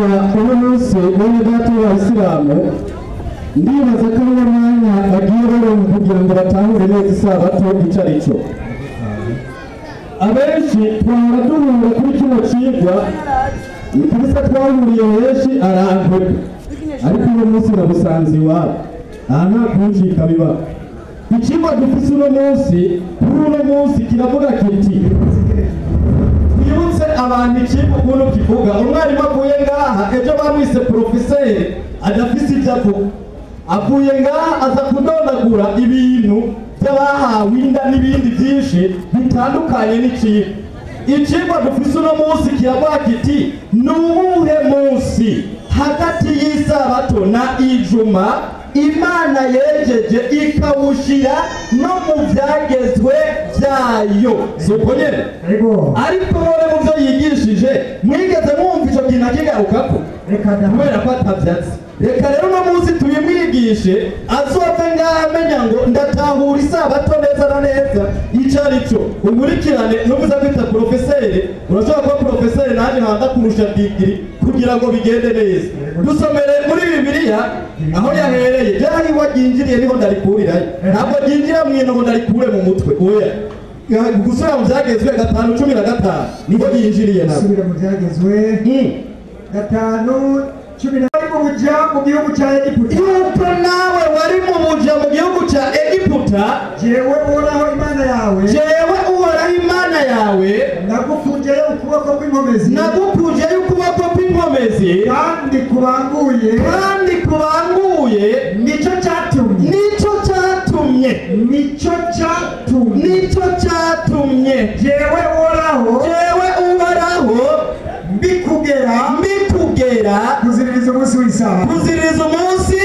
Uno munsi bene data b'Abayisilamu, ndibaza ko ari umwanya bagiye baronka kugira ngo batahure neza isabato ico ari cyo. Abenshi twahora duhura kuri kino cigwa, kabisa twahuriye henshi arankwepa, ariko uno munsi nabusanze iwabo, aha nta kuncika biba. Icigwa dufise uno munsi, kuri uno munsi kiravuga kiti: twibutse abantu icigwa ukuntu kivuga. Umwarimu avuye ngaha ejo bamwise profeseri adafise ivyo avuga, avuye ngaha aza kudondagura ibintu by'abahawe inda n'ibindi byinshi bitandukanye n'icigwa. Icigwa dufise uno munsi kiravuga kiti: ni uwuhe munsi hagati y'isabato na ijuma Imana yejeje ikawushira no mu vyagezwe vyayo? Si uko nyene? Ariko none mu vyo yigishije mwigeze mwumva ico kintu akigarukako? Kubera ko atavyatsi. Reka rero uno munsi tubimwigishe, azove ngaha amenya ngo ndatahura isabato neza na neza ico ari cyo. Unkurikirane, nubuza kwita profeseri, urashobora kuba profeseri nanjye nkaba ndakurusha degree. Kugira ngo bigende neza, dusomere muri Bibiliya aho yahereye. Byari ryinjiriye niho ndarikurirayo, ntabwo ryinjira mwino ngo ndarikure mu mutwe, oya. Gusubira mu Byagezwe 5:15 niho yinjiriye nabo. Gusubira mu Byagezwe 5:10. Wari mu buja mu gihugu cya Egiputa, yuko nawe wari mu buja mu gihugu cya Egiputa, jewe Uhoraho Imana yawe, jewe Uhoraho Imana yawe, nagukujeyo ukuboko kw'inkomezi, nagukujeyo ukuboko kw'inkomezi, kandi kubanguye, kandi kubanguye. Nicyo cyatumye, nicyo cyatumye, nicyo cyatumye, nicyo cyatumye jewe Uhoraho, jewe Uhoraho, mbikugera, mbikugera, kuziririza umunsi w'isabato. Kuziririza umunsi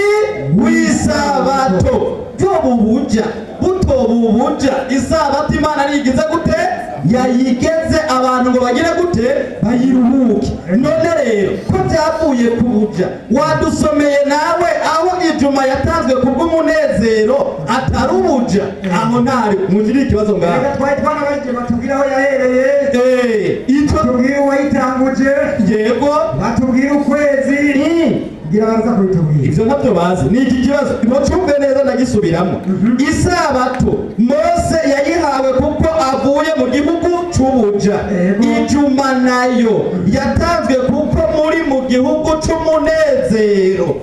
w'isabato. Byo bubuja buto bubuja, isabato Imana yigize gute? Yayigeze abantu ngo bagire gute? Bayiruhuke. None rero ko byavuye ku buja, wadusomeye nawe aho ijuma yatanzwe ku bw'umunezero atari ubuja? Aho ntari mugire ikibazo ngaho. Reka twari twanabagiye batubwira aho yahereye, icyo batubwire uwayitanguje, batubwire ukwezi, ngira baza kubitubwira. Ivyo ntabyo bazi, ni iki kibazo mucumve neza, ndagisubiramo. Isabato Mose yayihawe kuko avuye mu gihugu c'ubuja. Ijuma nayo yatanzwe kuko muri mu gihugu c'umunezero.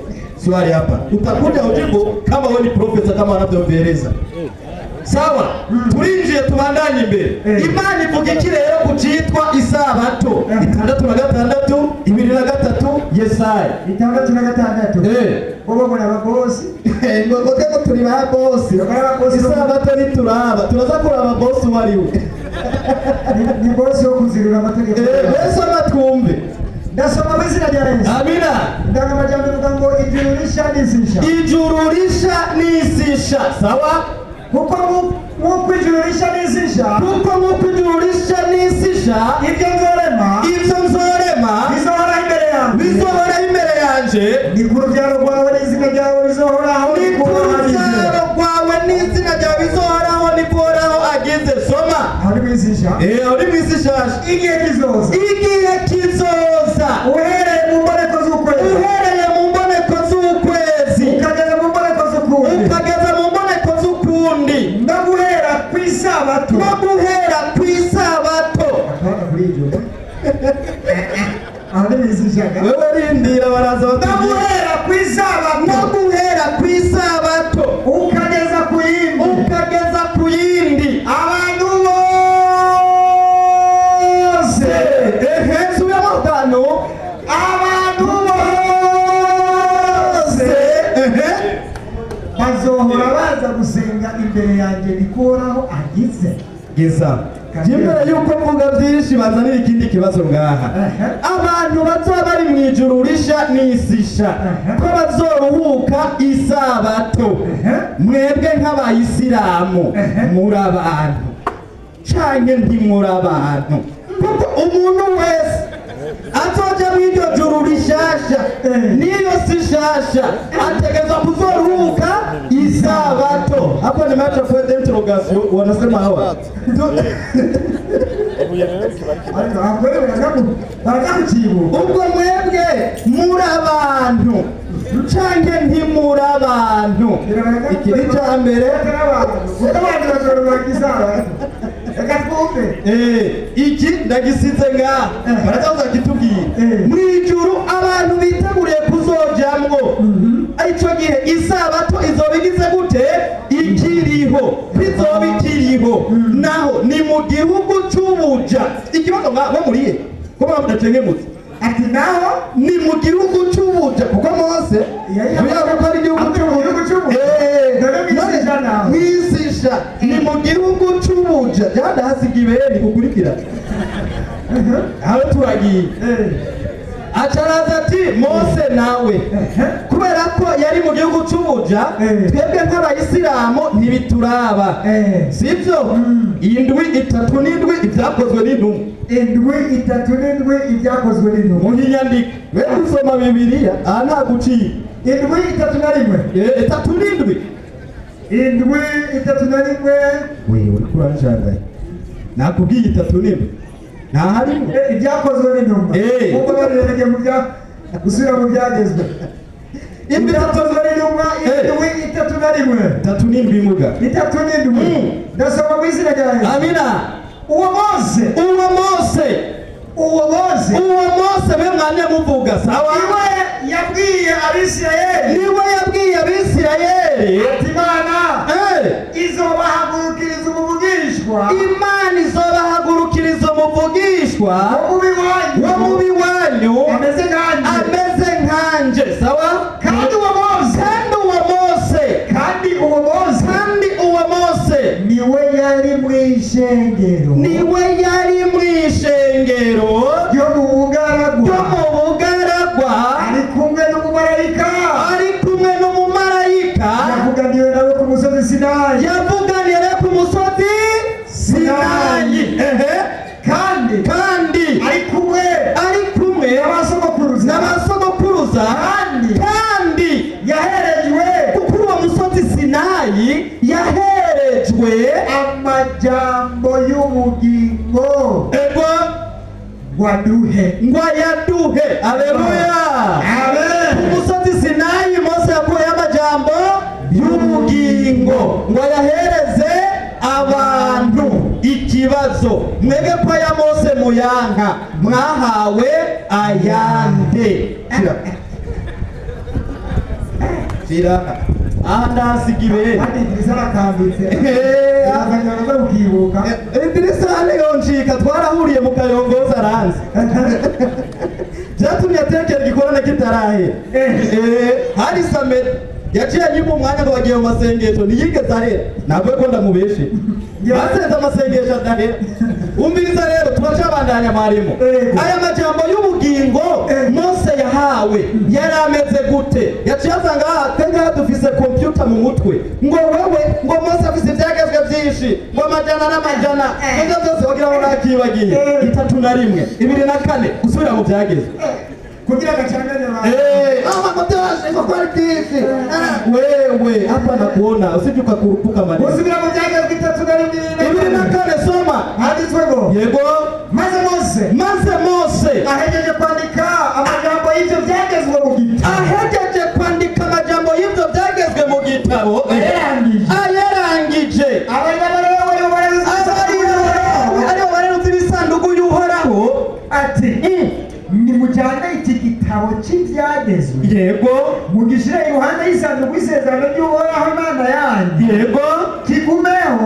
Swali hapa utakuja ujibu kama wewe ni profesa kama wanavyovieleza. Sawa, turinjiye, tubandanye imbere. Imana ivuga iki rero ku citwa isabato? 66:23 Yesaya. 66. Bobo muri ababosi. Ngo ngo turi ba bosi. Muri ababosi. Isabato nituraba turaza kuraba bosi uwo ari we. Ni bosi wo kuzirura amategeko. Bese amatwumve. Ndasoma mu izina rya Yesu. Amina. Ndangamajambo ivuga ngo ijuru risha n'isi nsha. Ijuru risha n'isi nsha, sawa. Kuko nk'uko ijuru risha n'isi nsha, kuko nk'uko ijuru risha n'isi nsha, ibyo nzorema, ibyo nzorema, bizohoraho imbere yanjye, bizohoraho imbere yanje, ni ku rubyaro rwawe n'izina ryawe bizohoraho, ni ku rubyaro rwawe n'izina ryawe bizohoraho, ni Uhoraho agize. Soma. Aho ni mu isi nsha. Aho ni mu isi nshasha. Igihe kizoza, igihe kizoza, uhereye mu mboneko z'ukwezi, uhereye mu mboneko z'ukwezi, ukageza mu mboneko z'ukundi, ukageza mu mboneko z'ukundi, no guhera ku isabato, no guhera ku isabato. Akabana kuri ibyo, aho ni mu isi nshaga. Wewe rindira baraza no batubwira. Guhera ku isabato, no guhera ku isabato, ukageza ku yindi, ukageza ku yindi, abantu bose, ehe, subiramo gatanu. Abantu bose, ehe, bazohora baza gusenga imbere yanjye, niko Uhoraho agize. Geza imbere yuko mvuga byinshi, bazanira ikindi kibazo ngaha. Abantu bazoba bari mu ijuru risha n'isi nsha, ko bazoruhuka isabato, mwebwe nk'abayisilamu muri abantu canke ntimuri abantu? Kuko umuntu wese azoja mw'iryo juru rishasha n'iyo si shasha ategerezwa kuzoruhuka isabato. Hapo nimeacha point d'interrogation, wanasema hawa. Ubwo mwebwe muri abantu canke ntimuri abantu? Iki ni ca mbere. Iki ndagisize ngaha, baraza kitubwira. Mw'ijuru abantu biteguriye kuzojamwo, ico gihe isabato izoba igize gute? Ikiriho, bizoba ikiriho. Naho ni mu gihugu c'ubuja. Ikibazo mwe muriye ko mudacengемutse? Ati naho ni mu gihugu c'ubuja, kuko Mose yavuga ko ari igihugu c'ubuja. Mwisisha ni mu gihugu c'ubuja. Byandahasiga ibere kukurikira aho turagiye. Acaraza ati Mose nawe kubera ko yari mu gihugu c'ubuja, twebwe nk'abayisilamu ntibituraba, sivyo? Indwi 37 ibyakozwe n'intumwa. Indwi 37 ibyakozwe n'intumwa. Mu nyandiko we gusoma Bibiliya aha nta gucika. Indwi 31. 37. Indwi 31. We uri kuranjangaye, nakubwiye 37 nta harimo ibyakozwe n'intumwa. Kuko barereje mu bya gusubira mu byagezwe. Ibyakozwe n'intumwa indwi 31. 37 muga. 37. Ndasoma mu izina rya Yesu. Amina. Uwo Mose, uwo Mose, uwo Mose, uwo Mose be mwane muvuga sawa. Niwe yabwiye Abisirayeli, niwe yabwiye Abisirayeli ati Imana izobahagurukiriza umuvugishwa, Imana izobahagurukiriza umuvugishwa wo mubi wanyu ameze nkanje, ameze nkanje sawa. Kandi uwo Mose, kandi uwo Mose, kandi uwo Mose, kandi uwo Mose niwe yari mw'ishengero, niwe yari mw'ishengero ryo mu bugaragwa, ryo mu bugaragwa, ari kumwe n'umumarayika, ari kumwe n'umumarayika, yavuganiwe nawe ku musozi Sinayi, yavuganiwe ku musozi Sinayi. Kandi kandi ari kumwe, ari kumwe n'abasogokuruza, n'abasogokuruza, kandi yaherejwe kuri uwo musozi Sinayi, yaherejwe amajambo y'ubugingo ego ngwaduhe, ngwayaduhe. Haleluya, amen. Ku musozi Sinayi Mose yakuye amajambo y'ubugingo ngo ayahereze abantu. Ikibazo mwebwe ko ya Mose muyanka, mwahawe ayande? Shira aha ndahasiga ibere. Idirisa hano yoncika, twarahuriye mu Kayongoza aranze. Byatumye atekera igikorane kitarahera. Hari Samedi yaciye anyima umwanya ngo bagiye mu masengesho, ntiyigeze ahera. Ntabwo ko ndamubeshe, basenze amasengesho adahera. Umviriza rero, turacabandanya mwarimu. Aya majambo y'ubugingo Mose yahawe yari ameze gute? Yaciye asanga aha ngaha dufise kompyuta mu mutwe, ngo wewe ngo Mose afise ibyagezwe byinshi, ngo amajana n'amajana, ibyo byose wagira ngo nakibagiye. 31 24 gusubira mu byagezwe kugira gacanganye abantu. Wewe hapa nakuona, usije ukakurupuka maneno. Gusubira mu byagezwe 31 24 soma. Handitswe ngo yego, maze Mose, maze Mose ahejeje kwandika amajambo y'ivyo byagezwe mu gitabo, ahejeje kwandika amajambo y'ivyo byagezwe mu gitabo, ayarangije, abari bareruzi ibisanduku y'Uhoraho, ati nimujyane iki gitabo cy'ibyagezwe, yego, mugishire iruhande y'isanduku y'isezerano ry'Uhoraho Imana yanyu, yego, kigumeho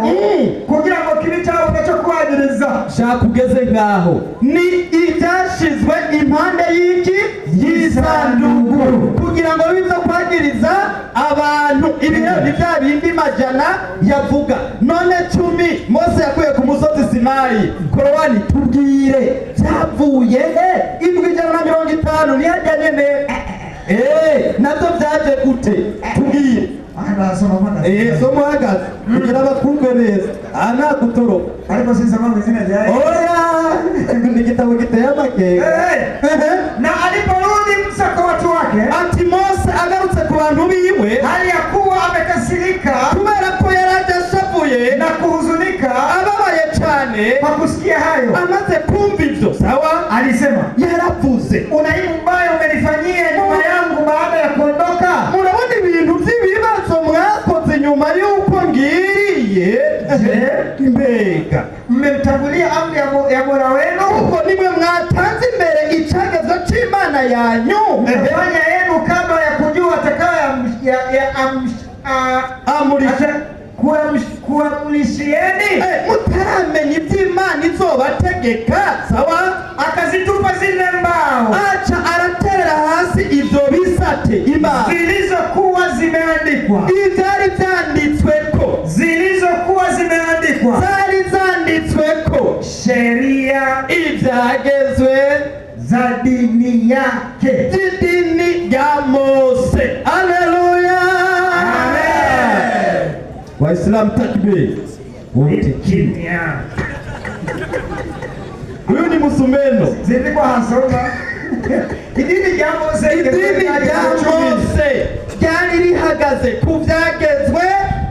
kugira ngo kibe icyabona cyo kuhanyuriza. Shaka ugeze ngaho ni ibyashizwe impande y'iki y'isanduku kugira ngo bibe ibyo kwagiriza abantu. Ibihe ni bya bindi majana yavuga. None 10 Mose yakuye ku musozi Sinayi. Korowani tubwire byavuye he? Indwi 150 ntiyajya nyene. Nabyo byaje gute? Tubwire. Somo hagaze kugira batwumve neza. Aha nta gutoroka. Ariko sinsoma mu izina rya Yesu. Oya, ni igitabo giteye amakenga. Na aliporudi Musa kwa watu wake, ati Mose agarutse ku bantu biwe, hali ya kuwa amekasirika, kubera ko yari adashavuye na kuhuzunika, ababaye cyane kwa kusikia hayo, Amaze kumva ivyo, sawa, alisema, yaravuze, unaibu mbaya umenifanyia nyuma yangu baada ya kuondoka. Murabona ibintu by'ibibazo mwakoze nyuma y'uko ngiriye. Mbega mmemtangulia amri ya Mola wenu, kuko nimwe mwatanze imbere icagezo c'Imana yanyu, mmefanya yenu kabla ya kujua atakayo kuamrishieni. Mutaramenya ivy'Imana izobategeka, sawa. Akazitupa zile mbao, aca araterera hasi ivyo bisate imbaho zilizokuwa zimeandikwa, ivyari vyanditsweko, zilizokuwa zimeandikwa, zari zanditsweko sheria ivyagezwe za dini yake, z'idini ya Mose. Haleluya, amen. Waislamu takbir! Wote kimya. Huyu ni musumeno zilikuwa hasoma idini rya Mose, idini rya Mose ryari rihagaze ku vyagezwe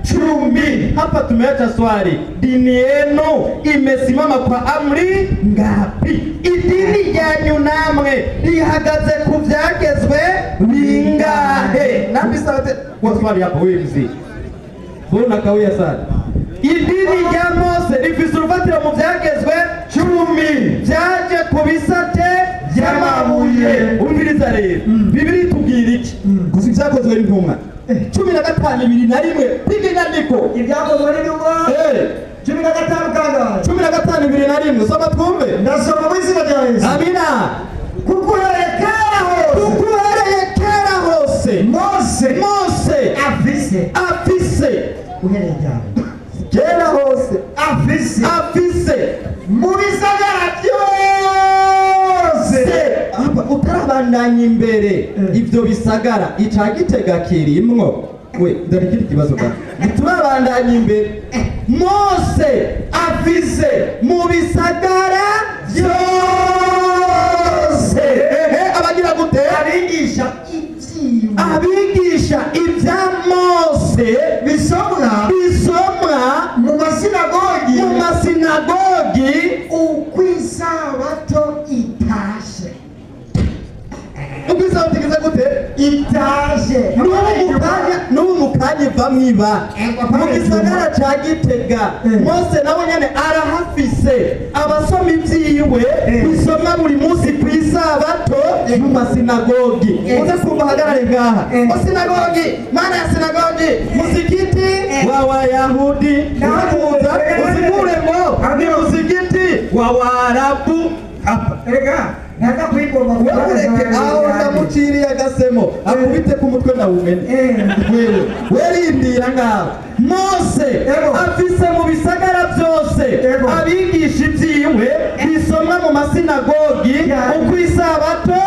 10. Hapa tumeacha swali, dini yenu imesimama kwa amri ngapi? Idini yanyu namwe rihagaze ku vyagezwe bingahe? Nambi sawa kwa swali hapo. Wewe mzee, mbona kawia sana? Idini rya Mose rifise urufatiro mu vyagezwe 10 vyaje ku bisate vy'amabuye. Umviriza rero, Bibiliya itubwira iki? Gusa ivyakozwe n'intumwa 15:21, piga inyandiko. Ibyakozwe n'intumwa 15 kangahe? 15:21, soma twumve. Ndasoma mu izina rya Yesu. Amina. Kuko uhereye kera hose, kuko uhereye kera hose Mose afise uhereye kera hose afise mu bisagara byose. Utarabandanya imbere ivyo bisagara ica Gitega kirimwo. We dore ikindi kibazo ga ntiturabandanya imbere. Mose afise mu bisagara byose abagira gute? Abigisha ibyiwe, abigisha ibya Mose bisomwa mu masinagogi uko isabato itashe. Uko isabato igeze gute? Itashe. N'ubu mukanya iva mwiba mu gisagara ca Gitega, Mose nawe nyene arahafise abasoma ivyiwe bisoma buri munsi kw'isabato mu masinagogi. Uze kumva hagarare ngaha musinagogi, mana ya sinagogi, musigiti wa Wayahudi, uze kuza usigure ngo ni musigiti wa Waarabu. Hapa erega nanga kwigomba wewe, aho ndamuciriye agasemo akubite ku mutwe ndawumene. Wewe werindira ngaho. Mose afise mu bisagara byose abigisha ibyiwe bisomwa mu masinagogi uko isabato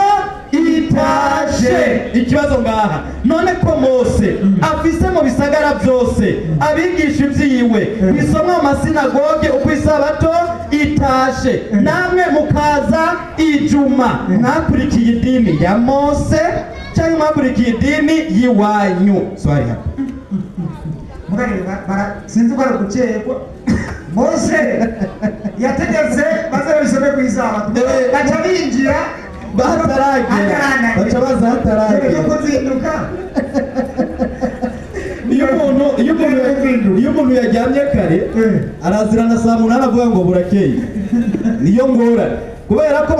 itashe. Ikibazo ngaha, none ko Mose afise mu bisagara byose abigisha ibyiwe bisomwa mu masinagogi uko isabato itashe, namwe mukaza ijuma, mwakurikiye idini ya Mose cyangwa mwakurikiye idini y'iwanyu? Swali hapa. Sinzi ko ari gukekwa. Mose yategetse baze babisome ku isabato, baca binjira bataragera, baca baza hataragera. Kuzinduka Iyo umuntu yaryamye kare arazirana saa 8 avuga ngo burakeye. Niyo ngorane, kubera ko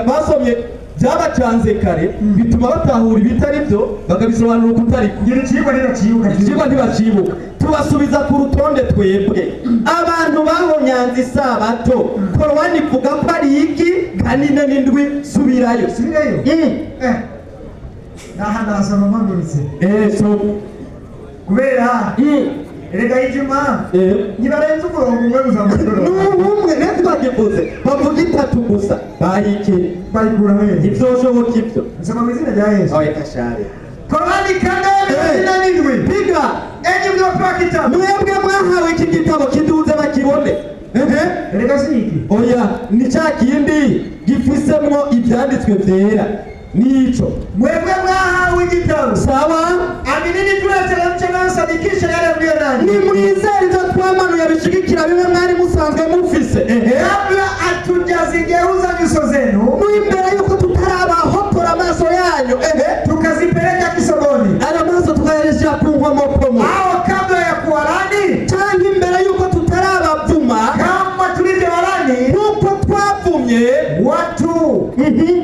basomye byabacanze kare, bituma batahura ibitari byo bakabisobanura uko utari. Ikigwa ntibacibuka. Tubasubiza ku rutonde twebwe abantu bahonyanze isabato. Korowani ivuga ko ari iki? 47. Subirayo. Naha ndasoma mpagurutse. Kubera erega ijuma ntibarenze umurongo umwe gusa mu ijoro. N'umwe natwe twakivuze bavuga 3 gusa bayiki bayikura hehe? Ntivyoshoboka ivyo. Nsoma mu izina rya Yesu. Oya kashare. Korani 4:47. Piga enyi mliopewa kitabu, mwebwe mwahawe iki gitabo kiduze bakibone. Erega si iki? Oya ni ca kindi gifisemwo ivyanditswe vyera. Nicho mwebwe mwahawe igitabo, sawa. Aminini tuyateremsha nayo sadikisha yale mlio nayo. Ni mwizere ivyo twaba Yabamanuye bishigikira bimwe mwari musanzwe mufise. Kabla hatujazigeuza nyuso zenu, n'imbere yuko tutarabahotora amaso yanyu, tukazipeleka kisogoni, aya maso tukayaresha ku nkomokomo, au kabla ya kuwalani, cyangwa imbere yuko tutarabavuma, kama tulivyowalani, nuko twavumye watu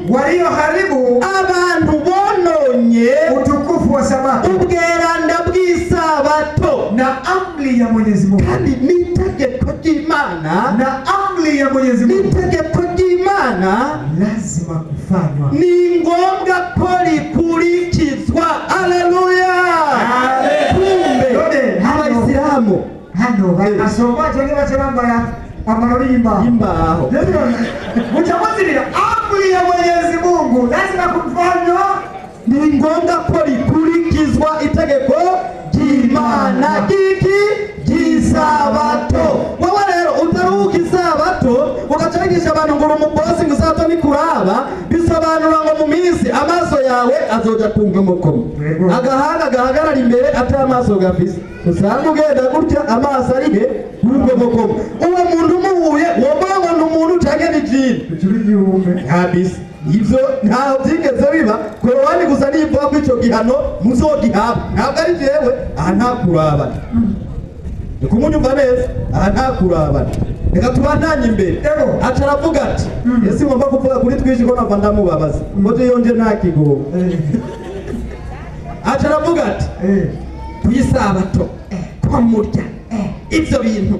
walioharibu, abantu bononye utukufu wa Sabato, ubweranda bw'isabato, na amri ya Mwenyezi Mungu, kandi n'itegeko ry'Imana, na amri ya Mwenyezi Mungu, n'itegeko ry'Imana lazima kufanywa, ni ngombwa ko rikurikizwa. Haleluya! Kumbe abayisilamu hano basoma cyangwa bace bambara amarori y'imbaho imbaho, mucamuzirira amri ya Mwenyezi Mungu lazima kufanywa, ni ngombwa ko rikurikizwa itegeko ry'Imana ry'iki ry'isabato. Wowe rero utaruhuka isabato ugaca wigisha abantu ngo uri umubosi ngo isabato nikuraba, bisobanura ngo mu minsi amaso yawe azoja ku nkomokomo, agahanga gahagarara imbere atari amaso gafise, usanga ugenda gutya amaso ari he ku nkomokomo. Uwo muntu umuhuye wovuga ngo ni umuntu canke ni jini kabisa. Ivyo ntaho byigeze biba. Korowani gusa nivuga ko ico gihano muzogihabwa, ntabwo ari jewe. Aha nta kurabana, ni kumunyumva neza, aha nta kurabana. Reka tubandanye imbere. Aca aravuga ati ese ngomba kuvuga kuri twinshi ko nava ndamubabaza ngo je yonje nta kigogo. Aca aravuga ati kuyisabato ko murya ivyo bintu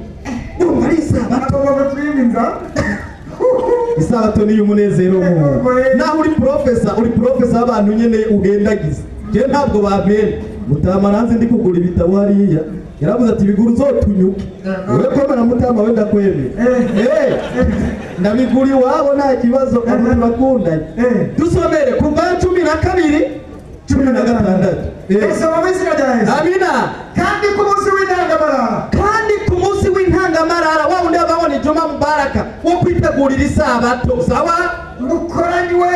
urumva ari isabato. Isabato ni umunezero w'umuntu. Naho uri profesa, uri profesa w'abantu nyene ugendagiza. Je ntabwo bampera mutama nanze ndi kugura ibitabo hariya, yaravuze ati bigura uzotunyuke. Wewe komera mutama wenda kwemera, ndabigura iwabo nta kibazo kandi turakundanye. Dusomere kuva 12 16. Dusoma mu izina rya Yesu. Amina. Kandi ku munsi w'intangamarara, kandi ku munsi w'intangamarara wa wundi ababona Juma Mubaraka wo kwitegurira isabato, sawa, mukoranywe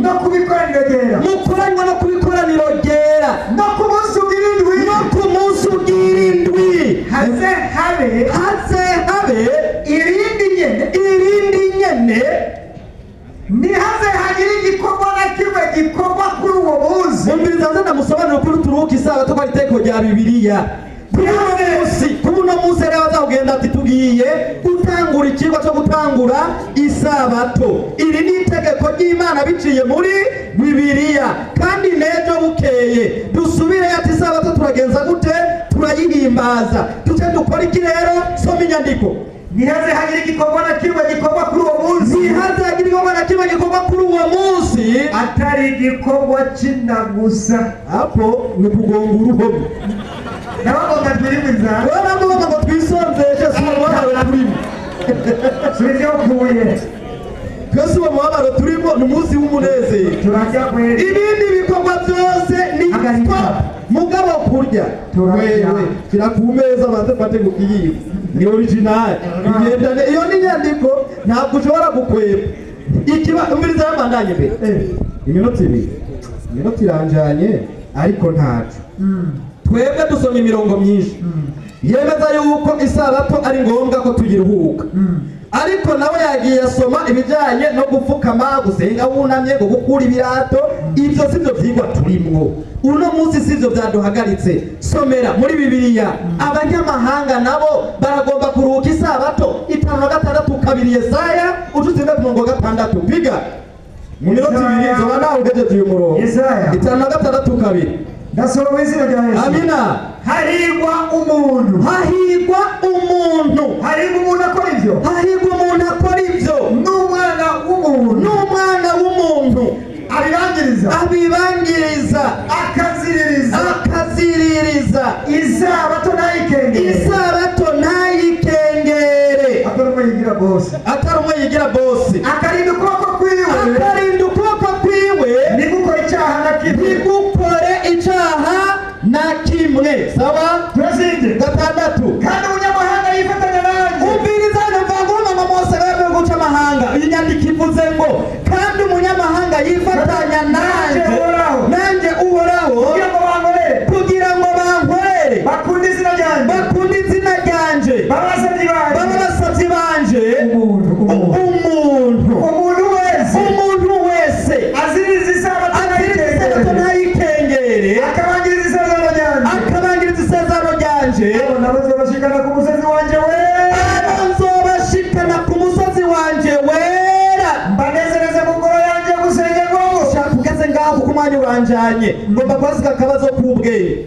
no kubikoraniro ryera, mukoranywe no kubikoraniro ryera, no ku munsi ugirindwi, no ku munsi ugirindwi, haze habe, haze habe irindi nyene, irindi nyene, ntihaze hagire igikorwa na kimwe gikorwa kuri uwo munsi. Umviriza nze ndamusobanurira ukuri turuhuka isabato ko ari itegeko rya Bibiliya. Kuri uno munsi rero bazakugenda ati tugiye gutangura ikigwa cyo gutangura isabato. Iri ni itegeko ry'Imana biciye muri Bibiliya, kandi n'ejo bukeye dusubire ati isabato turagenza gute? Turayihimbaza. Tuce dukora iki rero? Soma inyandiko. Ntihaze hagire igikorwa na kimwe gikorwa kuri uwo munsi, ntihaze hagire igikorwa na kimwe gikorwa kuri uwo munsi, atari igikorwa cy'indagusa. Hapo ni kugonga uruhome. Nabagomba twirimiza, nabagomba ngo twisonzeshe, si uwo mubabaro turimo, si ukuye twese uwo mubabaro turimo ni umunsi w'umunezero. Ibindi bikorwa byose ni stop, mugabo kurya wewe kira ku meza banze fate ku kiyiko ni original igendane. Iyo ni nyandiko ntabwo ushobora gukweba. Ikiba umviriza yabandanye mbere iminota ibiri, iminota iranjanye ariko ntaco. Twebwe dusoma imirongo myinshi yemeza yuko isabato ari ngombwa ko tuyiruhuka, ariko nawe yagiye asoma ibijyanye no gupfukama, gusenga wunamye, ngo gukura ibirato. Ibyo sibyo byigwa turimwo uno munsi, sibyo byaduhagaritse. Somera muri Bibiliya, abanyamahanga nabo baragomba kuruhuka isabato. 5:6 2 Yesaya ucutsinda ku murongo 6. Piga mu minota ibiri nzoba nawe ugejeje uyu murongo. 5:6 2. Ndasoma mu izina rya Yesu. Amina. Hahirwa umuntu, hahirwa umuntu, hahirwa umuntu akora ibyo, hahirwa umuntu akora ibyo, n'umwana w'umuntu, n'umwana w'umuntu abibangiriza, abibangiriza, akaziririza, akaziririza isabato ntayikengere, isabato ntayikengere. Atari umwe yigira bose, atari umwe yigira bose, akarinda ukuboko kwiwe, akarinda ukuboko kwiwe, ntigukore icyaha na kimwe, ntigukore icyaha na kimwe. Sawa, turazinde 6. Kandi umunyamahanga yifatanya nanjye. Umviriza mvango mama Mose wewe guca amahanga. Iyi nyandiko ivuze ngo kandi umunyamahanga yifatanya nanjye, nanjye Uhoraho, kugira ngo bankorere, kugira ngo bankorere, bakunde izina ryanjye, bakunde izina ryanjye. ngaho kuko umwanya uranjanye, ngomba kwasiga akabazo k'ubwenge.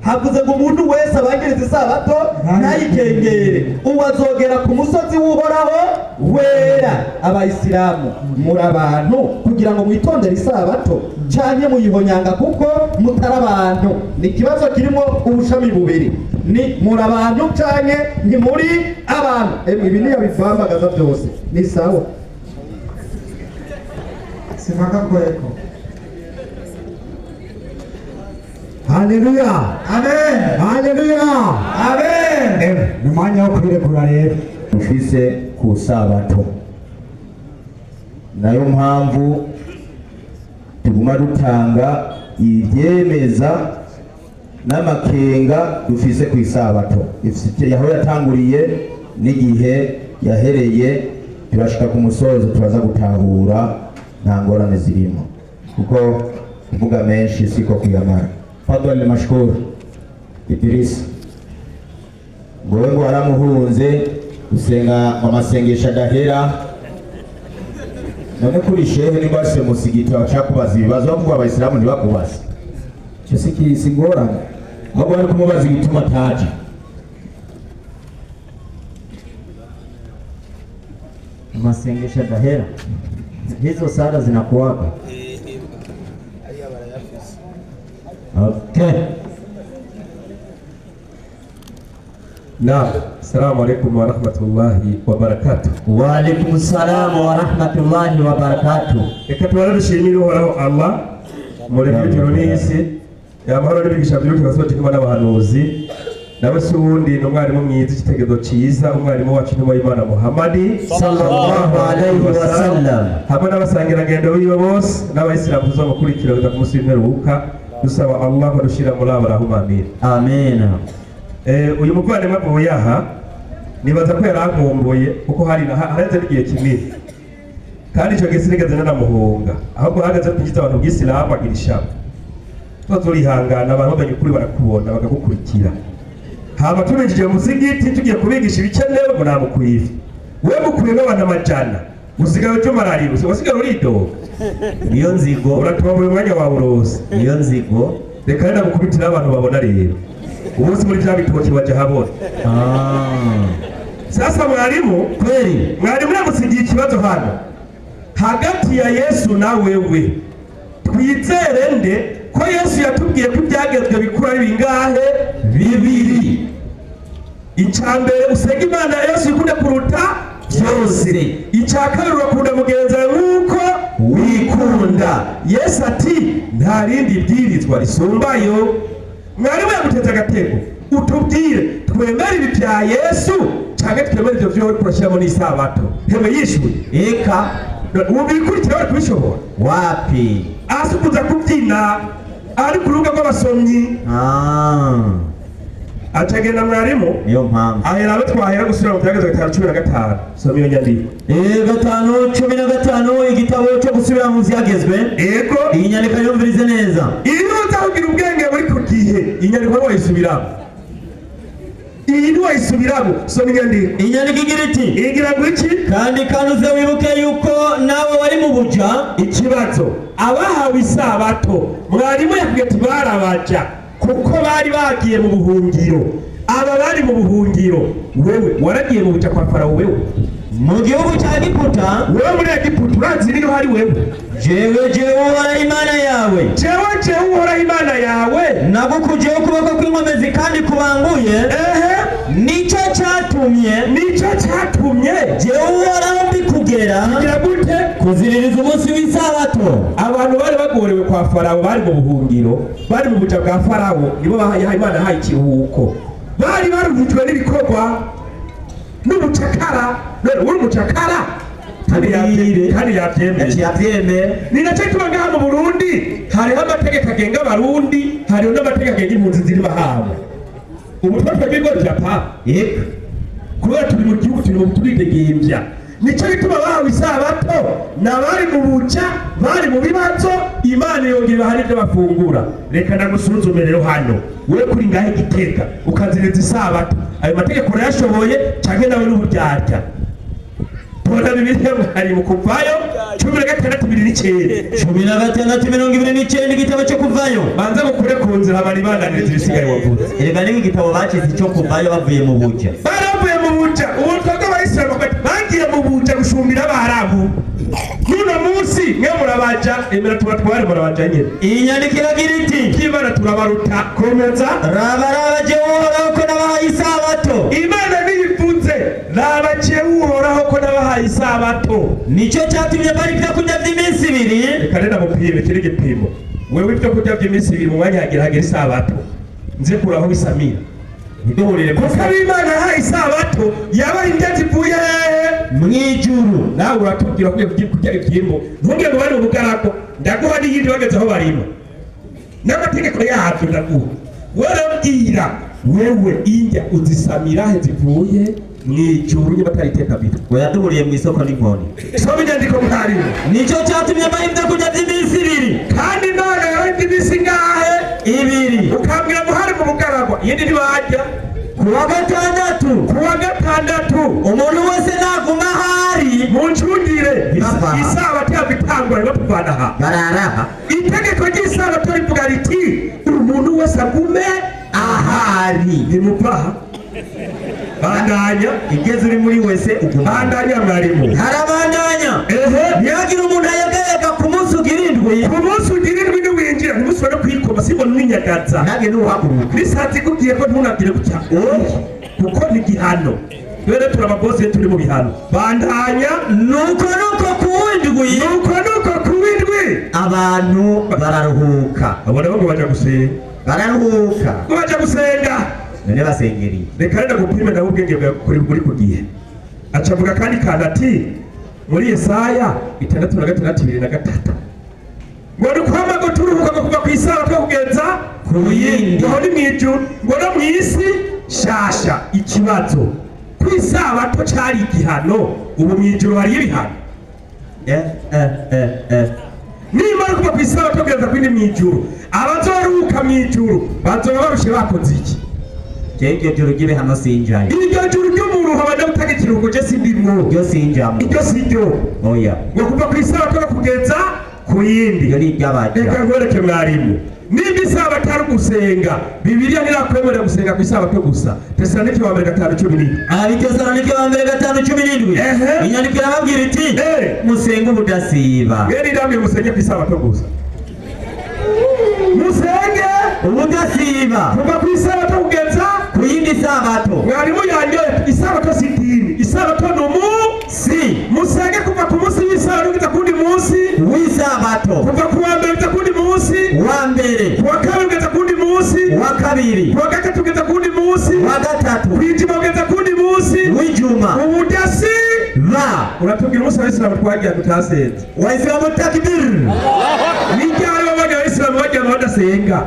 Havuze ngo umuntu wese abangiriza isabato ntayikengere, uwo azogera ku musozi w'Uhoraho wera. Abayisilamu muri abantu kugira ngo mwitondere isabato canke muyihonyanga kuko mutari abantu. Ni ikibazo kirimo ubushami bubiri, ni muri abantu canke ntimuri abantu. Emwe ibi niyo bivambagaza byose, ni sawa. Simaka kweko. Haleluya. Amen. Haleluya. Amen. Ni umwanya wo kwirekura rero. Ufise ku sabato, nayo mpamvu tuguma dutanga ibyemeza n'amakenga dufise ku isabato. Ifite aho yatanguriye n'igihe yahereye, turashika ku musozo turaza gutahura nta ngorane zirimo, kuko kuvuga menshi siko kuyamara. Fadhali mashkur Idris, ngowe ngo waramuhunze usenga amasengesho adahera. None kuri shehe nimba se musigiti bacakubaza ibibazo bavuga abayisilamu ntibakubaze, icyo si ingorane, ahubwo bari kumubaza igituma ataje. Masengesho adahera, hizo sala zinakuwaga. Okay. Naam, assalamu alaikum wa rahmatullahi wa barakatuh. Wa alaikum salam wa rahmatullahi wa barakatuh. Reka tubanze dushimire Uhoraho Allah muremyi w'ijuru n'isi, amahoro n'imigisha by'urukundo basoje kumwe n'abahanuzi. Nawe si uwundi ni umwarimu mwiza, igitekerezo cyiza, umwarimu wacu intumwa y'Imana Muhammadi sallallahu alayhi wa sallam, hamwe n'abasangirangendo biwe bose n'abayisilamu tuzamukurikira kugeza ku munsi w'imperuka. Dusaba Allah ko dushira muri abo barahumamira. Amen. Uyu muvandimwe avuye aha nibaza ko yarankumbuye kuko hari harenze n'igihe kinini, kandi icyo gihe sinigeze nanamuhunga, ahubwo hahagaze kwinjiza abantu bw'isilamu agira ishavu. Tuba turihangana, abantu bamenye ukuri barakubona bakagukurikira. Hama tubinjije mu musigiti tugiye kubigisha ibikenewe ngo namukwive, we mukwiye n'abantu amajana, usigaye ujumararira, usigaye uridoga. Niyo nzigo uratuba umwanya wawe urose, niyo nzigo. Reka rero ndagukubitira abantu babona rero umunsi muri bya bitoki baje habona. Sasa mwarimu kweli, mwarimu namusigiye ikibazo hano hagati ya Yesu na wewe, twizere nde ko Yesu yatubwiye ko ibyagezwe bikuru ari bingahe? Bibiri. Icya mbere usenga Imana Yesu ikunda kuruta byose, icya kabiri urakunda mugenzi wawe nk'uko wikunda. Yesu ati nta rindi bwirizwa risumbayo. Mwarimu yaguteze agatego, utubwire twemere ibi bya Yesu cyangwa twemere ibyo byo kurashyiramo n'isabato. Hemwe yishuye eka ubikurikira bari kubishobora wapi? Asukuza kubyina ari ku rubuga rw'abasomyi. Acagenda mwarimu, niyo mpamvu ahera abo twahera gusubira mu byagezwe 5:15. Soma iyo nyandiko. 5:15, igitabo cyo gusubira mu byagezwe. Yego, iyi nyandiko yumvirize neza. Iyo uzagira ubwenge buri ku gihe, iyi nyandiko wayisubiramo. Iyi ntiwayisubiramo. Soma inyandiko. Inyandiko igira iti, igira ngo iki? Kandi uze wibuke yuko nawe wari mu buja. Ikibazo, abahawe isabato mwarimu yakubwiye ati barabaja kuko bari bagiye mu buhungiro. Aba bari mu buhungiro, wewe waragiye mu buja kwa Farawo. Wewe mu gihugu cya Egiputa, wewe muri Egiputa urazi niyo hari wewe. Jewe Uhoraho Imana yawe, jewe Uhoraho Imana yawe nagukujeho ukuboko kw'inkomezi kandi kubanguye. Nicyo cyatumye, nicyo cyatumye jewe Uhoraho mbikugera kugira gute? Kuziririza umunsi w'isabato. Abantu bari bagorewe kwa Farawo, bari mu buhungiro, bari mu buja bwa Farawo, nibo bahaye Imana haye ikiruhuko. Bari baruhijwe n'ibikorwa n'ubucakara. None uri umucakara kandi yabyemeye. Ni nacyo gituma ngaha mu Burundi hariho amategeko agenga Abarundi, hariho n'amategeko agenga impunzi ziri bahawe. Ubu twebwe bya papa kubera turi mu gihugu turi mu turidegembya. Nicyo gituma bahawe isabato n'abari mu buca, bari mu bibazo, Imana yongera hari ibyo bafungura. Reka ndagusuzume rero hano, wewe kuri ngahe Gitega ukaziriza isabato, ayo mategeko urayashoboye canke nawe n'uburyarya? Tubona Bibiliya mwarimu kuvayo 16:29. 16:29 igitabo cyo kuvayo. Banza gukure ku nzira bari bananiriza ibisigaye wavuze. Erega ni igitabo bacize cyo kuvayo bavuye mu buja. Baravuye mu buja. Ubu twebwe abayisilamu bagiye mu buja gushumbira abarabu. Nuno munsi mwe murabaja emera tubatware murabaja nyine. Iyi nyandiko iragira iti Imana turabaruta komeza. Raba raba jewe Uhoraho ko nabahaye isabato. Imana niyivuze raba jewe Uhoraho ko nabahaye isabato. Nicyo cyatumye bari ibyo kurya by'iminsi ibiri. Reka rero mupime kiri gipimo. Wewe ibyo kurya by'iminsi ibiri mu mwanya hagira hagira isabato. Nze kuraho bisamira. Ntiduhurire kuko Imana yahaye isabato yabaye indya zivuye mwijuru. Nawe uratubwira ko kurya ibyimbo ntunge ngo bari ubugarako ndaguha n'iyindi bageze aho barimo n'amategeko yabyo ndaguha. Warabwira wewe indya uzisamira he zivuye mwijuru niba atariteka bita. Oya duhuriye mu isoko n'inkoni. Soma inyandiko mwarimu. Nicyo cyatumye mbaha ibyo kurya by'iminsi ibiri. Kandi Imana yabaye iminsi ingahe? Ibiri. Ukambwira ngo hari mu bugaragwa iyindi ntibarya. Kuwa gatandatu. Kuwa gatandatu umuntu wese naguma ahari muncungire isabato yabitangwa batuvana aha bararaha. Itegeko ry'isabato rivuga riti umuntu wese agume ahari. Ntimuvaha. Bandanya igeze uri muri wese uguma. Bandanya mwarimu. Harabandanya. Ehe. Ntihagire umuntu ayegayega ku munsi ugira indwi. Ku munsi ugira indwi niwinjira ntimusubire no kwikoma sibona n'inyagaza. Nange nuhaguruka. Nisanze ikubwiye ko ntunabwire gutya. Kuko ni igihano. Rero turababose turi mu bihano. Bandanya. Nuko nuko ku w'indwi. Nuko nuko ku w'indwi. Abantu bararuhuka. Abo nabo ngo baja gusenga. Bararuhuka. Ngo baja gusenga. None basengereye. Reka rero gupime nawe ubwenge bwawe kuri buri ku gihe. Aca avuga kandi kandi ati muri Yesaya 66:23. Ngo nukwama ngo turuhuka kuva ku isabato kugeza ku yindi. Ngo ni mwijuru ngo no mwisi shasha. Ikibazo ku isabato cari igihano ubu mwijuru hari ibihano. Nimara kuva ku isabato kugeza ku yindi mwijuru abazoruhuka mwijuru bazoba barushe bakoze iki? Iryo juru ry'ibihano sinjayo. Iryo juru ry'umuruho abadamutaka ikiruhuko je sindimwo. Iryo sinjamo. Iryo siryo. Oya. Ngo kuva ku isabato kugeza ku yindi. Iryo ni iry'abaja. Reka nkwereke mwarimu. Nimba isabato ari ugusenga, Bibiliya ntirakwemerera gusenga ku isabato gusa. Tesalonike wa mbere 5:17. Abitesalonike wa mbere 5:17. Inyandiko irababwira iti musenge ubudasiba. Mwene ndamwe musenge ku isabato gusa. Musenge ubudasiba. Kuva ku isabato kugeza ku yindi sabato. Mwarimu yanyoye isabato si idini, isabato ni umunsi. Musenge kuva ku munsi w'isabato kugeza ku wundi munsi w'isabato. Kuva ku wa mbere kugeza ku wundi munsi wa mbere. Ku wa kabiri kugeza ku wundi munsi wa kabiri. Ku wa gatatu kugeza ku wundi munsi wa gatatu. Ku ijuma kugeza ku wundi munsi w'ijuma. Ubudasiba. Uratubwira umunsi w'Abayisilamu twagiye tutasenze. Wayisilamu takbir. Ni ryari wabaga abayisilamu bajya badasenga?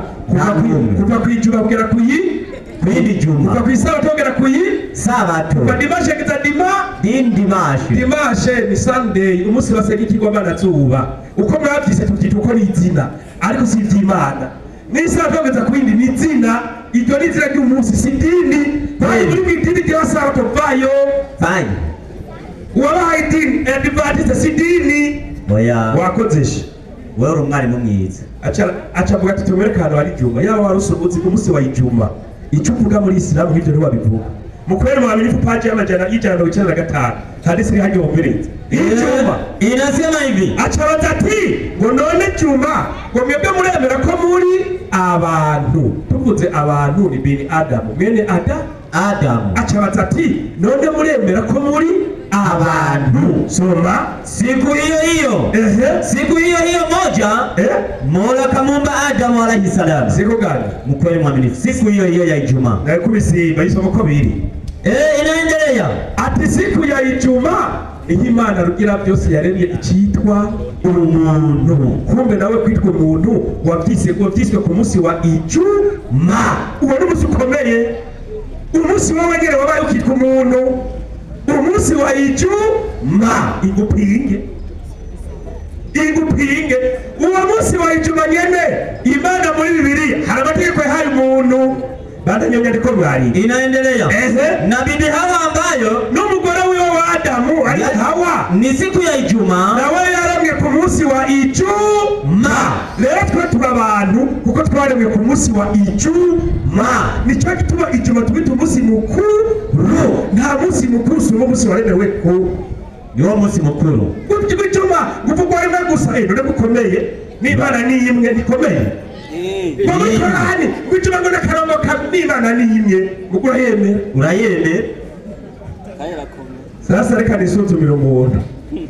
Kuva ku ijuma kugera ku yindi juma. Kuva ku isabato kugera ku sabato. Kuva dimashe kugeza dimashe. Dimashe ni Sunday, umunsi basenga ikigwamana zuba. Uko mwavyise tuvyita uko ni izina, ariko si ivy'Imana. N'isabato kugeza ku yindi ni izina, iryo ni izina ry'umunsi si idini. Bari muri idini rya sabato vayo. Vayo. Uwabahaye idini Adventiste si idini. Oya. Wakozeshe. Wewe uri umwarimu mwiza. Aca avuga ati tumwereke ahantu hari ijuma. Yaba wari uzi umunsi wa ijuma. Icyo uvuga muri Isilamu nk'ibyo ntiwabivuga. Mukwere mwaminifu paji y'amajana 195 hadisi iri hajya wumvirize. Ijuma inasema hivi. Aca ati ngo none juma ngo mwebwe muremera ko muri abantu. Tuvuze abantu ni bini Adamu mwene Adamu. Aca ati none muremera ko muri abantu. Soma. Siku hiyo hiyo. Siku hiyo hiyo moja Mola kamuumba Adamu alayhi salam. Siku gani? Mkweli mwaminifu. Siku hiyo hiyo ya Ijumaa. Na kubisiba isoma ko biri. Inaendelea. Ati siku ya Ijumaa Imana rugira byose yaremye icyitwa umuntu. Kumbe nawe kwitwa umuntu wavyiswe ku munsi wa Ijumaa. Uwo ni umunsi ukomeye. Umunsi wawe nyene wabaye ukitwa umuntu. Umunsi wa Ijumaa igupinge. Igupinge. Uwo munsi wa Ijumaa nyene Imana muri Bibiliya hari amategeko yahaye umuntu. Bandanya nyandiko mwari. Inaendelea. Na bibi Hawa ambayo n'umugore wiwe wa Adamu ari Hawa ni siku ya Ijumaa nawe munsi wa Ijuma. Rero twe turi abantu kuko twaremwe ku munsi wa Ijuma, nicyo gituma Ijuma twita umunsi mukuru. Nta munsi mukuru usumba umunsi waremewe ku niwo munsi mukuru w'Ijuma. Kuvugwa rimwe gusa none gukomeye n'Imana ni imwe ikomeye. Muri Korani w'Ijuma ngo n'akarongo n'Imana ni imwe, urayemera urayemera. Sasa reka nisuzumire umuntu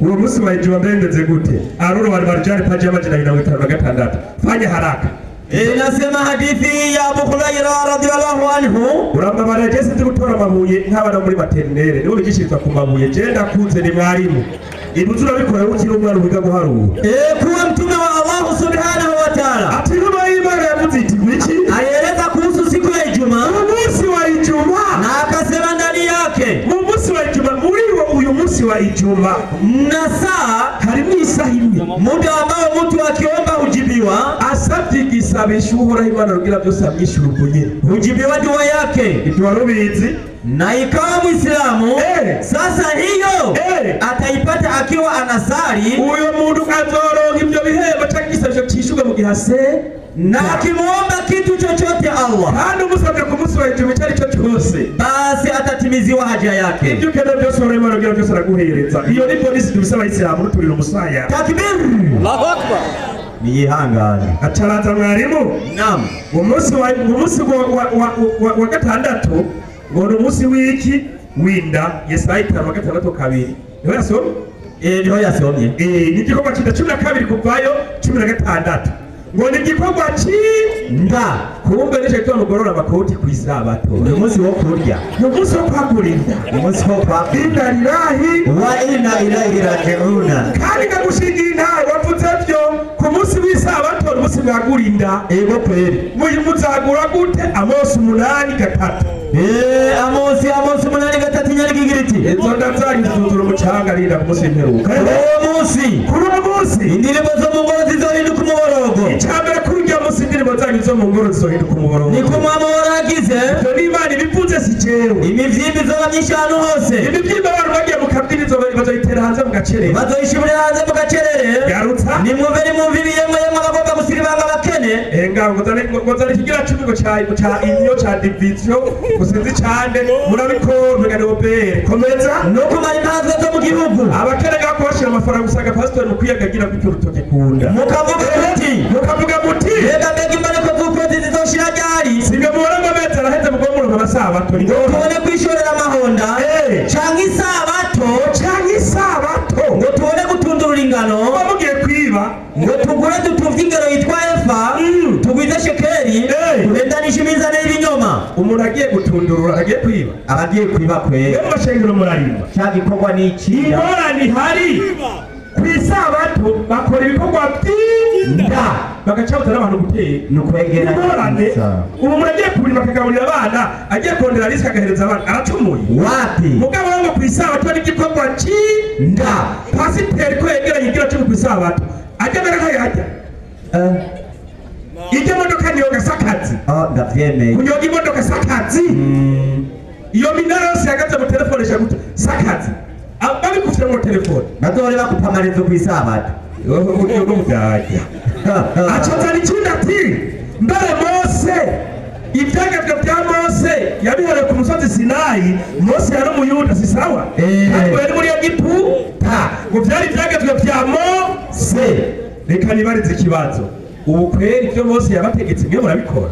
uwo munsi wa Ijuma mbendeze gute? Aruru wal marjani paji 256. Fanya haraka. Inasema hadithi ya Abu Huraira radhiyallahu anhu. Urambabara je sinzi gutora amabuye nk'abana muri maternelle nibo bigishirizwa ku mabuye. Je ndakunze ni mwarimu. Ibuzu urabikora ukiri umwana wiga guharura. Kuwa mtume wa Allah subhanahu wa ta'ala. Ati intumwa y'Imana yavuze iti wiki? Alieleza kuhusu siku ya Ijumaa. Umunsi wa Ijumaa. Na akasema ndani yake. Mu munsi wa Ijumaa muri uyu munsi wa Ijumaa na saa harimo isaha imwe, muda ambao mtu akiomba hujibiwa. Asabye igisabisho Uhoraho Imana rugira byose amwishyura ubwo nyene, hujibiwa dua yake. Ibyo warubizi. Na ikawa Muislamu sasa hiyo ataipata akiwa anasali. Uyo muntu azoronka ibyo bihembo canke igisabisho cishuga mu gihe ase na akimuomba kitu chochote Allah, kandi umusabye ku munsi wa Ijumaa icyo ari cyo cyose, basi atatimiziwa haja yake. Ibyo ukeneye byose Uhoraho Imana rugira byose araguhereza. Iyo ni polisi tubisaba abayisilamu ruturira umusaya. Takbir! Allahu Akbar! Niyihangane. Acaraza mwarimu. Naam. Umunsi wa gatandatu ngo ni umunsi w'iki? W'inda. Yesaya 5:2. Niho yasomye? Niho yasomye. Ni igikorwa cy'inda 12 kuvayo 16. Ngo ni igikorwa cy'inda. Kumbe nije gituma mugorora amakoti ku isabato. Ni umunsi wo kurya. Ni umunsi wo kwagura inda. Ni umunsi wo kwagura inda. Lillahi wa inna ilaihi raji'un. Kandi ndagushingira intahe wavuze byo ku munsi w'isabato ni umunsi mwagura inda. Ego kweli. Muzagura gute? Amosi 8:3. Amosi 8:3 nyarigigiriti. Izo nda zanyu zuzura umucanga rinda ku munsi w'imperuka. Kuri uwo munsi indirimbo zo mu ngoro zizohinduka umuborogo. Icambere kuri urya munsi indirimbo zanyu zo mu ngoro zizohinduka umuborogo. Niko umwami waragize. Ibyo ni Imana ibivuze si jewe. Imivyimba izoba myinshi ahantu hose. Imivyimba abantu bagiye mu kabyiniro bazoyitera hanze mu gacerere. Bazoyishimurira hanze mu gacerere. Garutsa. Nimwumve nimwumve ibiyemwe yemwe abagomba gusira ibanga abakene. Ngaho ngo zane ikigira 10 ngo ca inyo ca division gusinzi cyane murabikora ngane obere. Komeza. No kumara impanzwe zo mu gihugu. Abakene gakubashira amafaranga usanga pastor mu kwiyagagira gutyo urutoke kunda. Mukavuga muti. Mukavuga muti. Mbega mbega imbareko z'ukwezi zizoshira ryari? Singe mubona ngo amezi araheze mugo muronka amasabato. Ngo tubone kwishorera amahonda canke isabato, canke isabato ngo tubone gutundurura ingano. Muba mugiye kwiba ngo tugure dutuvye ingero yitwa efa, tugwize shekeli, tuhendanishe imizane y'ibinyoma. Umuntu agiye gutundurura agiye kwiba, abagiye kwiba kwera. Rero mashengero murarima ca gikorwa n'iki? Ingorane ihari ku isabato bakora ibikorwa by'inda bagacabuza n'abantu gutera. Ni ukwegera ingorane. Ubu umuntu agiye kurima akagaburira abana, agiye kondera risike agahereza abana, aracumuye wapi? Mugabo ngo ku isabato n'igikorwa cy'inda. Pasiteri ko yegeranye igira cumi ku isabato ajya mbere ntayajya. Ijya modoka niyoga sakazi. Ndavyemeye. Kunyoga imodoka sakazi. Iyo minara yose yagaze mu telefone isha gute sakazi. Babikufite mu telefone. Bazore bakupamariza ku isabato. Acazana ikindi ati mbere Mose ibyagezwe bya Mose yabihereye ku musozi Sinayi. Mose yari umuyuda si sawa? Ariko yari muri Egiputa. Ngo byari ibyagezwe bya Mose. Reka nibarize ikibazo. Ubu kweri ibyo Mose yabategetse mwe murabikora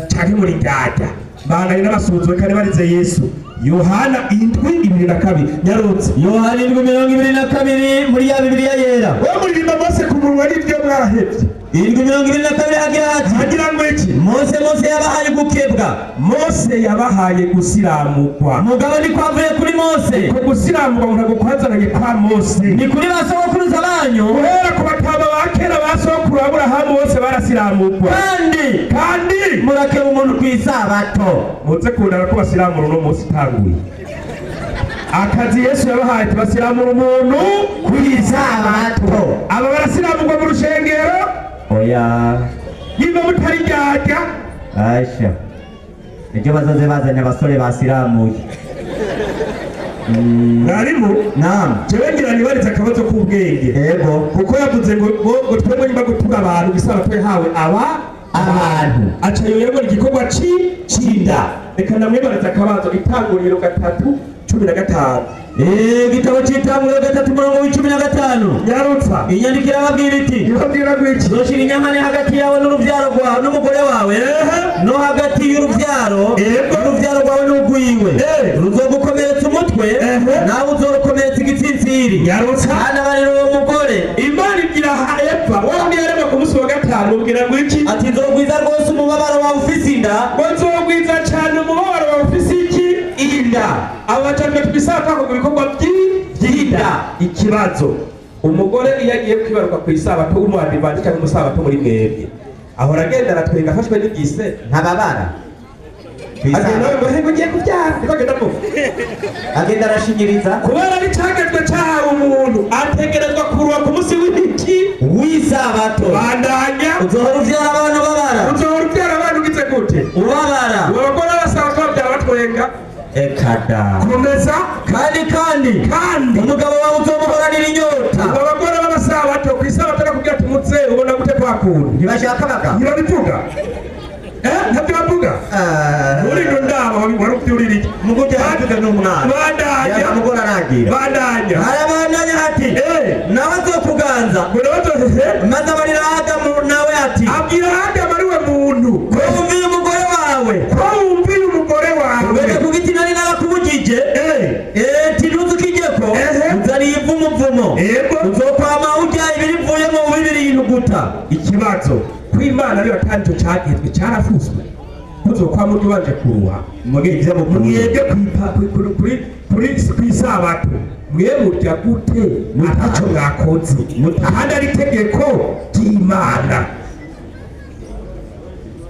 canke muri ndada? Banganye n'abasuhuzi. Reka nibarize Yesu. Yohana 7:22. Nyarutse. Yohana 7:22 muri ya Bibiliya yera. We muririmba Mose ku munwa n'ibyo mwarahevye. 7:22 hagira hati. Hagira ngo iki? Mose yabahaye gukebwa. Mose yabahaye gusiramukwa. Mugabo niko avuye kuri Mose. Ko gusiramukwa ntabwo kwazananye kwa Mose. Ni kuri ba sogokuruza banyu. Guhera ku batama ba kera ba sokuru Aburahamu bose barasiramukwa. Kandi murakeba umuntu ku isabato. Muze kundara ko basiramura uno munsi utanguye. Akazi Yesu yabahaye tubasiramura umuntu ku isabato. Aba barasiramurwa mu rushengero? Oya. Niba mutari ryarya. Aisha. Ejo bazoze bazanye abasore basiramuye. Mwarimu, Naam. Jewe ngira nibarize akabazo k'ubwenge. Yego. Kuko yavuze ngo ngo twebwe nyuma gutura abantu isabato yahawe aba Abantu. Aca yoyemo igikorwa c'inda. Reka namwibarize akabazo itanguriro 3:15. Igitabo cy'itanguriro 3:15. Nyarutsa. Inyandiko irababwira iti Ibabwira gwiki? Zoshira inyankane hagati yawe n'urubyaro rwawe n'umugore wawe no hagati y'urubyaro n'urubyaro rwawe n'urwiwe ruzogukomeretsa umutwe nawe uzorukomeretsa igitsintsiri. Nyarutsa. Hana barera uwo mugore. Imana ibwira Eva wamwe yarema ku munsi wa gatanu ubwira gwiki? Ati nzogwiza rwose umubabaro wawe ufise inda. Ngo nzogwiza cyane umubabaro wawe ufise iki? Inda. Abajambe twisaka ku bikorwa by'inda. Ikibazo umugore iyo agiye kwibaruka ku isabato w'umuadivanti cyangwa umusabato muri mwebwe ahora agenda aratwenga afashwe n'igise ntababara. Agenda ngo he ugiye kubyara niko agenda avuga. Agenda arashinyiriza kubera ari cagezwe cyahawe umuntu ategerezwa kuruha ku munsi w'iki w'isabato. Bandanya uzohora uvyara abantu babara. Uzohora uvyara abantu ugize gute? Ubabara. Abagore basabato babyara batwenga. Ekada. Komeza. Kandi umugabo wawe uzomuhoranira inyota. Abagore b'abasabato ku isabato nakubwira ati mutse ubona gute kwa kuntu ntibashaka abagabo. Ntibabivuga. Ntabyo bavuga. Muri ndo ndabo wari ubyurira iki? Muguje aravuga n'umwana. Bandanya. Umugore aragira. Bandanya. Arabandanya ati nawe azokuganza. Ngo nawe azohehe. Maze abarira Adamu nawe ati abwira Adamu ari we muntu. Ko wumviye umugore wawe. Ko wumviye umugore wawe. Ubeke ku giti nari narakubujije. Ntiruzi ukijeko. Uzariye ivumuvumo. Uzokwama urya ibirivuyemo bibiri. Ikibazo kw'Imana ariyo tanto cyagizwe cyarafuswe. Kuzokwama urya ubanje kuruha. Mwebwe mwebwe kuri kw'isabato mwe murya gute ataco mwakoze kandi ari itegeko ry'Imana.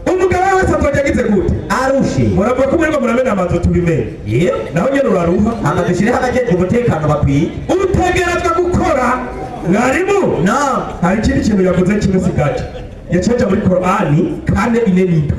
Umugabo wese azoja agize gute? Arushe. Muravuga ko muriko muramena amazu tubimenye. Naho nyene uraruha. Hama dushireho abajejwe umutekano bakwiye. Utegerezwa gukora. Mwarimu. Naam. Hari ikindi kintu yavuze kimwe sigaje. Yaceje muri Korani 4:47.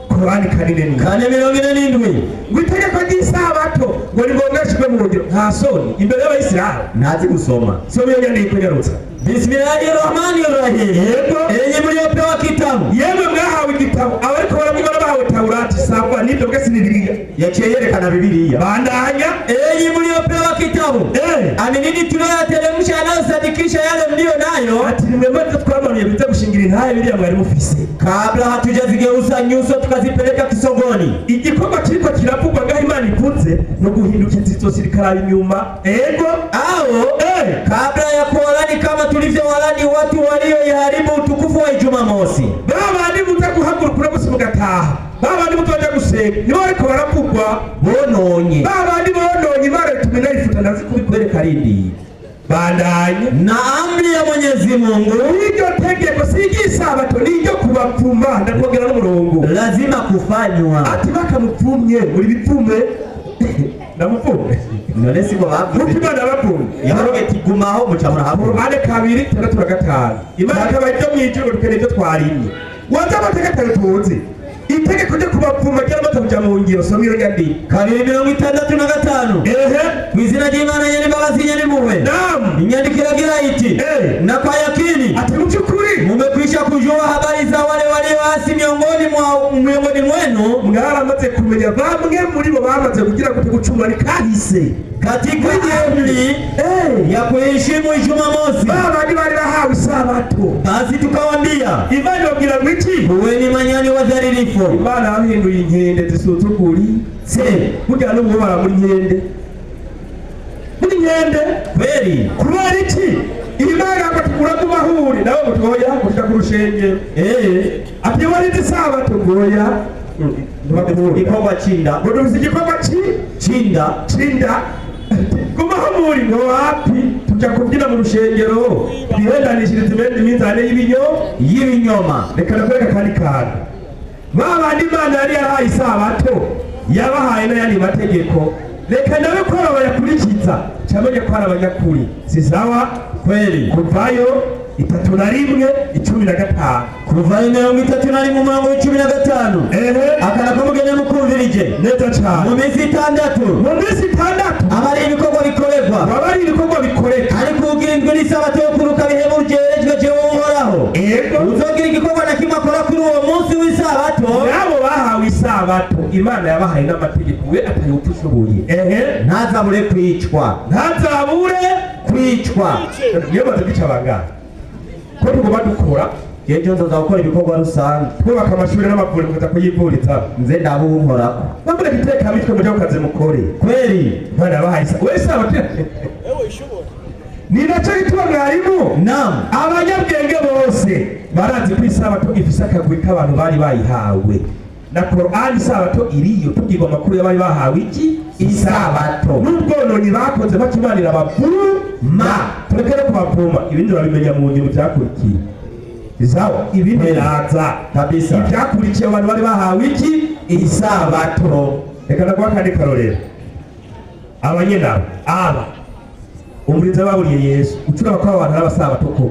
Korani 4:47. 4:47. Ngo itegeko ry'isabato ngo rigongeshwe mu ngiro. Nta soni imbere y'Abayisilamu. Ntazi gusoma. Soma iyo nyandiko nyarutsa. Bismillahirrahmanirrahim. Yego. Enyi mliopewa kitabu. Yemwe mwahawe igitabo. Abariko baramwiba bahawe Taurati sabwa nibyo bwese ni Bibiliya. Yaciye yerekana Bibiliya. Bandanya. Enyi mliopewa kitabu. Aminini tunayoteremsha yanayosadikisha yale mlio nayo. Ati nimwe twamanuye bize gushingira intahe Bibiliya mwari mufise. Kabla hatujazigeuza nyuso tukazipeleka kisogoni. Igikorwa kiriko kiravugwa ngaho Imana ivuze no guhindukiza izo sirikara inyuma. Ego. Ao kabla ya kuwalani kama tulivyowalani watu walioiharibu utukufu wa Jumamosi. Babandi muza guhaguruka uno musi mugataha. Babandi muzoja gusenga nibo bariko baravugwa bononye. Babandi bononye Imana itume nayifuta ndazi kubikwereka rindi. Bandanye. Na amri ya Mwenyezi Mungu iryo tegeko si iry'isabato ni iryo kubapfuma. Ndakongera n'umurongo. Lazima kufanywa. Ati bakamupfumye muri bipfume. Ndamupfume. None siko bavuze. Nuko Imana bapfumye. Yabaroge ati gumaho muca murahabura. Korane 2:65. Imana ikaba ibyo mwijuru dukeneye ibyo twarimye. Waza amategeko tuzi. Itegeko ryo kubapfuma ryaramaze kuja mu ngiro. Soma iyo nyandiko. 2:65. Ku izina ry'Imana nyenimbabazi nyenimpuhwe. Naam. Inyandiko iragira iti na kwa yakini ati mu by'ukuri mumekwisha kujua habari za wale walioasi miongoni mwenu. Mwaramaze kumenya bamwe muri bo bamaze kugira gute gucumura ni kahise katika amri ya kuheshimu Jumamosi. Babandi bari bahawe isabato. Basi tukawaambia Imana ibabwira ngo iki? Kuweni manyani wadhalilifu. Imana yahinduye inkende zisuzuguri burya n'ubu bara muri nkende. Muri nkende kweli. Kubera iki? Imana ngo tukura mu bahuri nawe ngo twoya gushika ku rushengero. Ati wari isabato ngoya. Igikorwa c'inda. Ngo dufise igikorwa c'inda. C'inda. Gumaho muri ngo wapi tuja kubyina mu rushengero twihendanishirize iminzane y'ibinyoma. Reka nakwereka akandi kantu. Babandi Imana yari yarahaye isabato yabahaye n'ayandi mategeko. Reka nawe ko bayakurikiza cyamenye ko ari abanyakuri. Si sawa kweli. Kuvayo 31 15. Kuvayo 31 umurongo wa 15. Akana kumugenya mukumvirije neza cyane. Mu minsi itandatu, mu minsi itandatu aba ari ibikorwa bikorerwa, aba ari ibikorwa bikoreka, ariko ugira indwi n'isabato yo kuruka bihebujejwe jewe Uhoraho. Yego. Uzogira igikorwa na kimwe akora kuri uwo munsi w'isabato. Nabo bahawe isabato, Imana yabahaye n'amategeko, we atayupfa ushoboye. Ntazabure kwicwa, ntazabure kwicwa. Niyo maze kwica bangahe ko tugomba dukora? Ejo nzoza gukora ibikorwa rusange, twubaka amashuri n'amavuriro mukaza kuyivuriza, nze ndabuhorako. Bamureka iteka mitwe mujye ku kazi mukore. Kweli. Imana yabahaye isa we isabato. Ni nacyo gituma mwarimu, Naam. abanyabwenge bose barazi ko isabato ifise akagwi k'abantu bari bayihawe na Korani. Isabato iriyo, tubwirwa amakuru y'abari bahawe iki? Isabato. N'ubwononyi bakoze bakimanira abavuma, tureke no kubavuma, ibindi urabimenya mu nyuma byakurikiye. Sawa, ibindi biraza Kabisa. ibyakurikiye abantu bari bahawe iki? Isabato. Reka ndaguha akandi karorero. Abanyenabo aba umuriza baburiye Yesu, ucuraba ko aba bantu ari abasabato koko.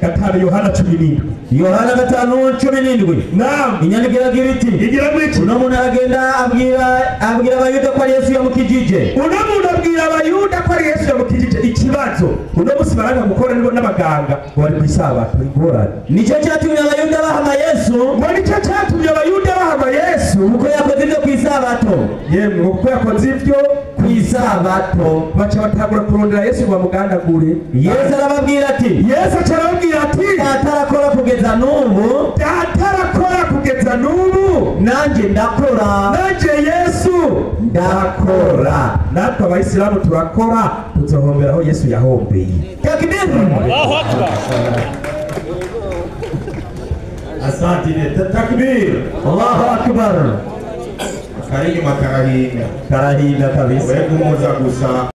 5 Yohana 17. Yohana 5:17. Naam. Inyandiko iragira iti: Igira ngo iki? Uno muntu aragenda abwira abayuda ko ari Yesu yamukijije. Uno muntu abwira abayuda ko ari Yesu yamukijije. Ikibazo uno munsi baranga gukora nibo n'abaganga ngo bari ku isabato, ingorane. Nicyo cyatumye abayuda bahama Yesu. Ngo nicyo cyatumye abayuda bahama Yesu. Kuko yakoze ibyo ku isabato. Yemwe, ngo kuko yakoze ibyo ku isabato. Baca batangura kurondera Yesu ngo bamugandagure. Yesu arababwira ati: Yesu aca arababwira ati: Data arakora kugeza n'ubu. Data arakora kugeza n'ubu. Nanjye ndakora. Nanjye Yesu ndakora. Natwe abayisilamu turakora, tuzohombera aho Yesu yahombeye. Takbir. Allahu Akbar. Asante. Takbir. Allahu Akbar. Kari inyuma karahinga. Karahinga kabisa. Wewe kumuza gusa.